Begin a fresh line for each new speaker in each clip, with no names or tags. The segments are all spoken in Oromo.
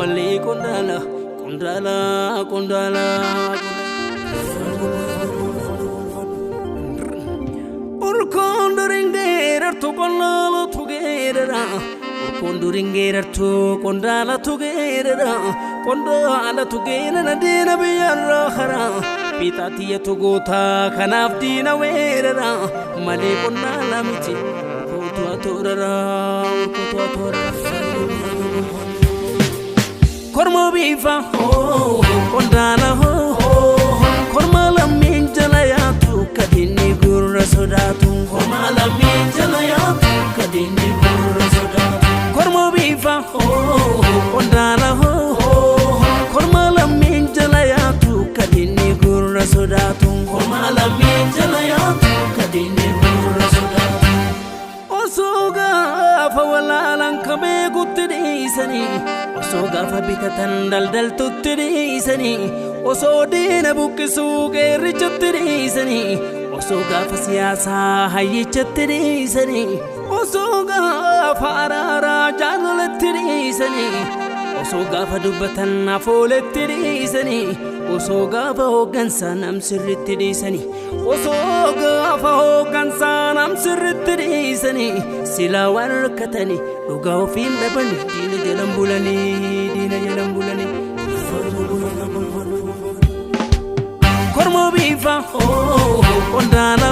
Malli qondaala qondaala qondaala. Urkoon duriin geerartu qondaala geerara. Urkoon duriin geerartu qondaala geerara. Qondaala geerara diina biyyarraa hara. Fiixaatiyyatu goota kanaaf diina weerara. Malee qondaala miti urkootu atoorara urkootu atoorara. Korma biifa qondaala korma lammiin jala yaatu kadinni gurra sodaatu.
Korma lammiin jala yaatu kadinni gurra sodaatu.
Korma biifa qondaala korma lammiin jala yaatu kadinni gurra sodaatu.
Korma lammiin jala yaatu kadinni gurra sodaatu.
Osoo gaafa walaalaan ka beekutti dhiisanii, osoo gaafa bitatan daldaltutti dhiisanii, osoo diina buqqisuu qeerrichatti dhiisanii, osoo gaafa siyaasaa hayyichatti dhiisanii, osoo gaafa araaraa jaalalatti dhiisanii, osoo gaafa dubbatan afooletti dhiisanii, osoo gaafa hooggansaa nam sirritti dhiisanii, osoo gaafa hooggansaa nam sirritti dhiisanii, silaa waan rakkatanii dhugaa ofiin dhabanii diina jalan bulanii diina jalan bulanii. Korma biifa qondaala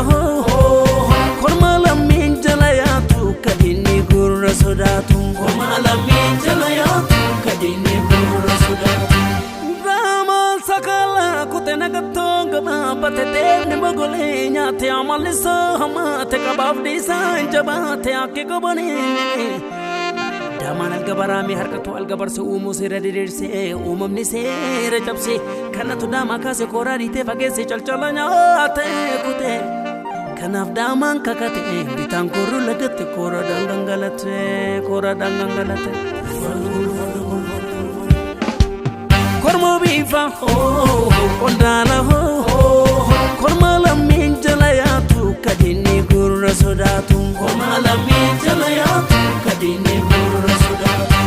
korma lammiin jala yaatu kadinni gurra sodaatu.
Korma lammiin jala yaatu kadinni gurra sodaatu.
Raamaan sakala kute nagattoo gabaabate deemni mogolee nyaate amalli isaa hamaate qabaaf dhiisaa hin jabaate akki qabanii. Daamaan algabaraame harkatu algabarse uumuu seera diriirsee uumamni seera cabse kanatu daamaa kaase kooraa dhiitee fageesse calcala nyaate kute. Kanaaf daamaan kakate bitaan korru lagatte kooraadhaan gangalate kooraadhaan gangalate. Korma biifa qondaala korma lammiin jala yaatu kadinni gurra sodaatu.
Korma lammiin jala yaatu kadinni gurra sodaatu.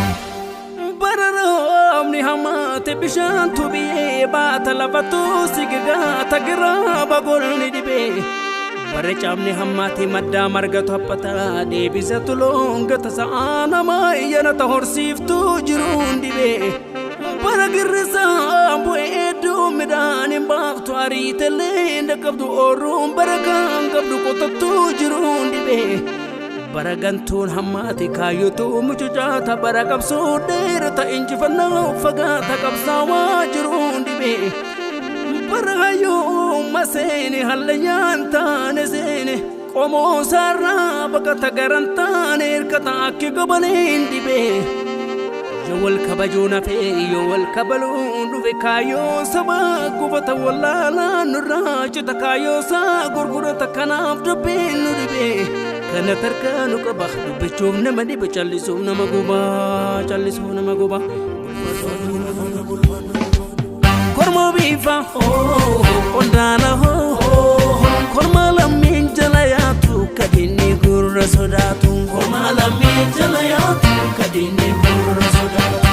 Bara roobni hamaate bishaantu biyyee baata lafatu sigigaata giraaba golni dhibee. Bara caamni hammaate maddaa margatu haphata deebisatu loon gata sa'aa namaa iyyanata horsiiftuu jiruun dhibee. Bara girrisaa bu'ee hedduu midhaan hin baaftu ariitellee hin dhaqqabdu ooruun bara kan qabdu qotattuu jiruun dhibee. Bara gantuun hammaate kaayyotu mucucaata bara qabsoo dheerata injifannoo fagaata qabsaawaa jiruun dhibee. Bara hayyuu maseeni hallayyaan taane seene qomoo saarraa baqata garan taane hirkata akki gobaniin dhibee. Yoo wal kabajuu nafee yoo wal kabaluun dhufe kaayyoo sabaa gubata wallaalaa nurraa cita kaayyoo isaa gurgurata kanaaf dubbiin nu dhibee. Kana tarkaa nu qaba dubbachuuf nama dhiba callisuuf nama guba callisuuf nama guba. Korma biifa qondaala korma lammiin jala yaatu kadinni gurra sodaatu.
Korma lammiin jala yaatu kadinni gurra sodaatu.